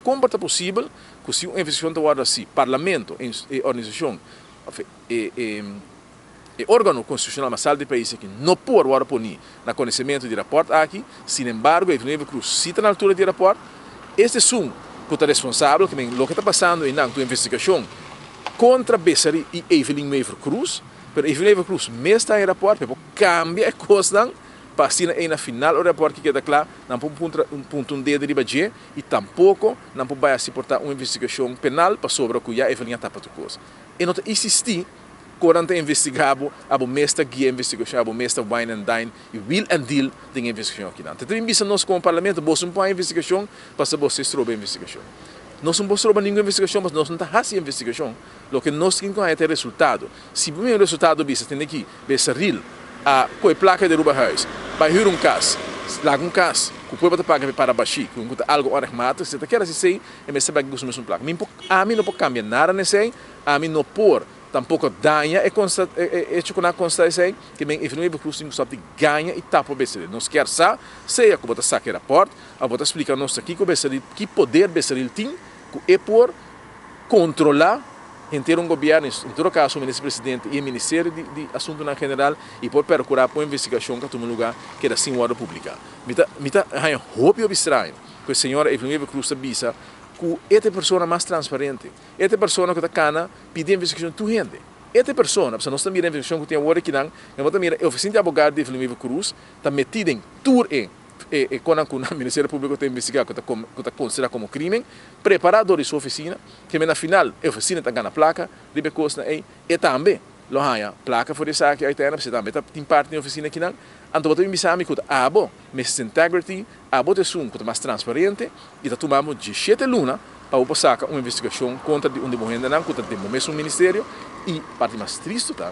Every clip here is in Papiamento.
Kon por ta posibel ku si un investigashon ta wòrdu hasi, Parlamento, e organisashon òf e e órgano konstitushonal mas altu di pais aki no por wòrdu poni na konosementu di rapòrt aki? Sinembargo, Evelyn Wever-Croes si ta na altura di e rapòrt. Es esun ku ta responsabel ku men loke ta pasando einan ku investigashon kontra Besaril i Evelyn Wever-Croes. Pero Evelyn Wever-Croes mes ta den e rapòrt, pero por kambia e kosnan pa asina ei na final ora e rapòrt ki keda kla, nan por puntra punta un dedo riba dje i tampoko nan por bai hasi por ta un investigashon penal pasobra ku ya Evelyn a tapa tur kos. E no ta isistí ku ora nan ta investigá bo, abo mes ta guia e investigashon, abo mes ta wine and dine i wheel and deal den e investigashon akinan. Ta bin bisa nos komo parlamento, boso no por haña investigashon pasobra boso ta stroba e investigashon. Nos no por stroba ningun investigashon pasobra nos no ta hasi investigashon. Loke nos tin ku haña ta e resultado. Si bo mira e resultado bisa tende aki, Becerril a koe plaka di Aruba Huis, bai hür un kas, laga un kas ku pueblo ta paga pa e para bashí, ku ta algo onrechtmatig, si e ta kere hasi esei, e mester bai ku su mesun plaka. Mi por, ami no por kambia nada na esei, ami no por tampoko daña e konsta, e echo ku nan a konsta esei, ke men Evelyn Wever Croes tin ku stòp di gaña i tapa Becerril. Nos kier sa, sea ku bo ta saka e rapòrt, òf bo ta splika nos ta kiko Becerril, ki poder Becerril tin ku e por kontrolá henter un gobièrnu, en todo kaso minister presidente i e ministerio di di asuntunan general i por perkurá pa un investigashon ku a tuma lugá keda sin wòrdu publiká. Mi ta mi ta haña hopi hopi straño ku e señora Evelyn Wever Croes ta bisa ku e ta e persona mas transparente, e ta e persona ku ta kana pidi investigashon tur hende. E ta e persona, pasobra nos ta mira investigashon ku tin awor akinan, nos ta mira e ofisina di abogado di Evelyn Wever Croes ta metí den tur e e konan ku Ministerio Públiko ta investigá ku ta ku ta konsiderá komo krímen, prepará dor di su ofisina, keme na final e ofisina ta gana plaka riba e kosnan ei, e tambe lo haña plaka for di esaki uiteindelijk, pasobra e tambe ta tin parti den e ofisina akinan. Anto bo ta bin bisa mi ku ta abo, Mister Integrity, abo ta esun ku ta mas transparente i ta tuma bo diesshete luna pa bo por saka un investigashon kontra di un di bo hendenan ku ta den bo mesun ministerio i parti mas tristu ta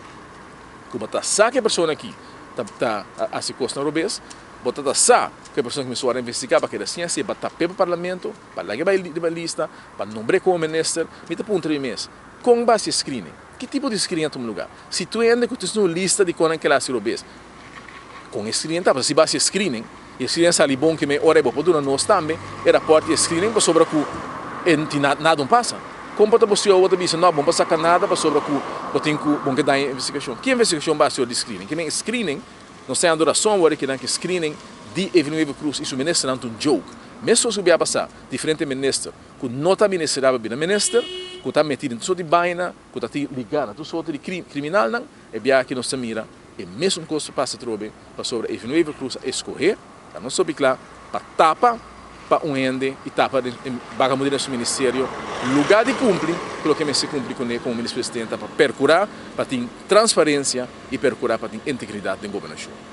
ku bo ta sa ku e persona aki ta ta hasi kosnan robes. Bo ta ta sa ku e persona ku mi suar a investigá pa keda sin hasié, pa tap'é pa parlamento, pa lag'é bai riba lista, pa nombr'é komo minister. Mi ta puntra mi mes, kon basi e screening? Ki tipo di screening a tuma lugá? Si tur hende ku tin su lista di kon nan keda hasi robes, kon e screening ta? Pasobra si basi e screening i e screening a sali bon keme ora ei bo por duna nos tambe e rapòrt di e screening pasobra ku e no tin nada un pasa. Kon por ta bo siou bo ta bisa no bo no por saka nada pasobra ku bo tin ku bo no ke daña e investigashon? Ki investigashon basi ora di screening? Kimen e screening Nos ta yando rason awor kinan ki screening di Evelyn Wever Croes y su ministernan ta un joke. Mescos cu bia pasa, diferente minister cu no ta ministeraba bira minister, cu ta meti den tur soort di baina, cu ta liga na tur soort di criminalnan, e bia aki nos ta mira e mesun cos ta pasa atrobe pasobra Evelyn Wever Croes a escoge, ta nos hopi cla, pa tapa pa un hende y tapa den bagamundi den su ministerio, lugar di cumpli cu loke mester cumpli cune como minister presidente pa percura pa tin transparencia y percura pa tin integridad den gobernacion.